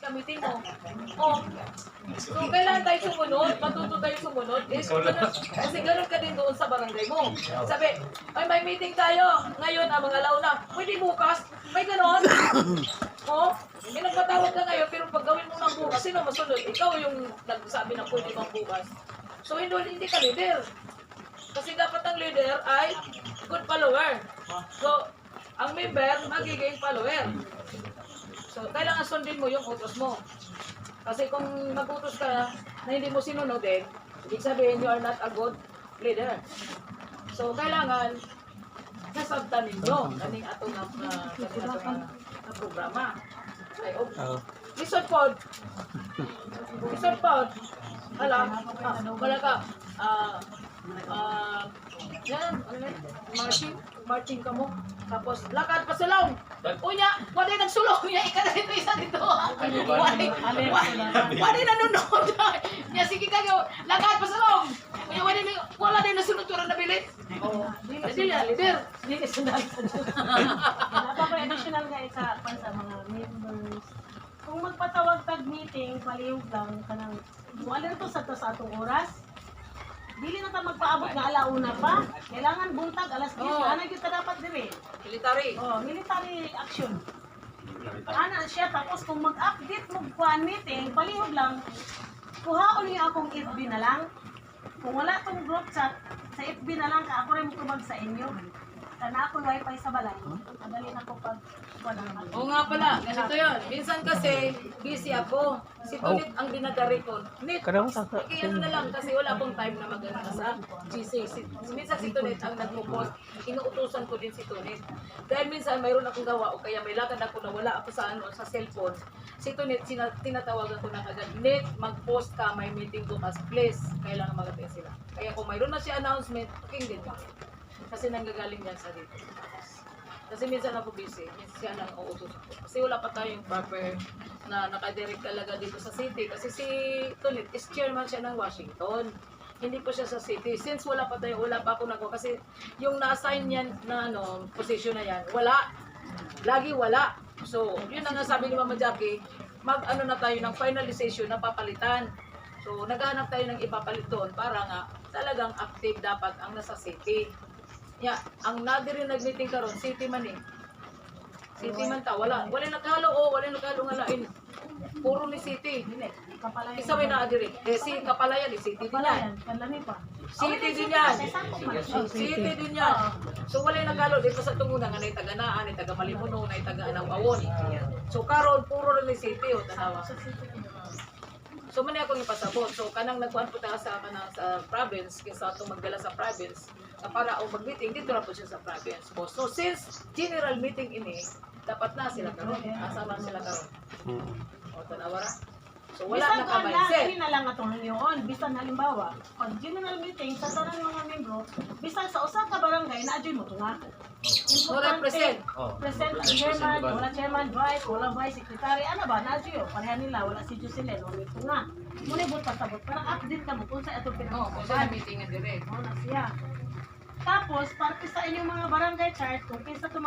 Ka-meeting mo. Oh. So, kailangan tayo sumunod, matuto tayo sumunod. Eh, ganun, kasi ganun ka din doon sa barangay mo. Sabi, "Ay, may meeting tayo. Ngayon, ang mga alauna. Pwede bukas?" May ganon. Oh, eh, nagpatawag ka ngayon, pero pag gawin mo ng bukas, sino masunod? Ikaw yung nagsabi na pwede bang bukas. So, hindi, hindi ka leader. Kasi dapat ang leader ay good follower. So, ang member magiging follower. So, kailangan sundin mo yung utos mo. Kasi kung mag-utos ka na hindi mo sinunod din, ibig sabihin you are not a good leader. So, kailangan nasabtan ninyo kaning atong nga programa. Ay, oh, lisod pod. Lisod pod. Hala, wala ka. Yan, ano yun? Marching, marching ka mo. Tapos, lakad pa sulong. Unya, wala nagsulong niya, ika na dito, isa dito. Wala nanonood. Nya, sige kayo, lakad pa sulong. Unya, wala din nasunod, wala nabilin. Oh, hindi na, leader. Hindi sundan. Wala pa additional nga isa pa sa mga members. Kung magpatawag tag meeting, palihog lang kanang wala na to sa atong oras. Dili na ta magpaabot nga alauna pa. Kailangan buntag alas 10 Oo. ana gyud ta dapat diri. Military. Oh, military action. Ana siya, tapos kung mag-update mo kuan meeting, palihog lang kuhaon niyo akong FB na lang. Kung wala tong group chat, sa FB na lang ka ako rin mutubag sa inyo. Kana ako wifi sa balay. Madali na ko pag kuan ang Oo nga pala, ganito yun. Minsan kasi, busy ako. Si Tunit ang dinadari ko. Nit, kaya ano na lang, kasi wala akong time na mag sa GC. Minsan si Tunit ang nagpo-post. Inuutusan ko din si Tunit. Dahil minsan mayroon akong gawa o kaya may lakad ako na wala ako sa ano sa cellphone. Si Tunit, tinatawagan ko na agad, "Nit, mag-post ka, may meeting bukas. Please, kailangan magating sila." Kaya kung mayroon na siya announcement, pakinggan niyo. Kasi nanggagaling yan sa dito. Kasi minsan ako busy, minsan siya lang uutos ako. Kasi wala pa tayong proper na nakadirect talaga dito sa city. Kasi si Tulit is chairman siya ng Washington. Hindi po siya sa city. Since wala pa tayo, wala pa ako nagawa. Kasi yung na-assign niyan na ano, position na yan, wala. Lagi wala. So, yun ang sabi ni Mama Jackie, mag-ano na tayo ng finalization na papalitan. So, naghahanap tayo ng ipapalit doon para nga talagang active dapat ang nasa city. Ya, ang nadiri nag-meeting karon city man eh. City man ta, wala. Wala nakahalo oh, wala nakahalo nga lain. Puro ni city. Dili, kapalayan. Isa may naa diri. Eh si Kapalayan, eh, city din yan. Kapalayan, kanlami pa. City din yan. Kay sakop man siya. City din yan. So wala nakahalo di pa sa tunguna nga nay taga Naa, nay taga Malimuno, nay taga Anawawon. So karon puro rin ni city oh, tanawa. So man akong ipasabot. So kanang nagkuan po ta sa kanang sa province kinsa atong magdala sa province na para o mag-meeting dito ra po siya sa province po. So since general meeting ini, dapat na sila karon. Asa man sila karon? O tanawa ra. So wala Bisan na ka kuan lang, mindset. kini na lang atong yun. Bisan halimbawa, pag general meeting sa tanan mga membro, bisan sa usa ka barangay na adyoy mo tunga. No represent. Oh. Present ang chairman, wala chairman, vice, wala vice, secretary, ano ba, na adyoy. Pareha nila, wala si Jocelyn, wala tunga. Muna but pasabot para update ka mo kung sa atong No, kung sa pinag-usapan. meeting nga dire. Mao na siya. Tapos, parte sa inyong mga barangay chart, kung kinsa to mga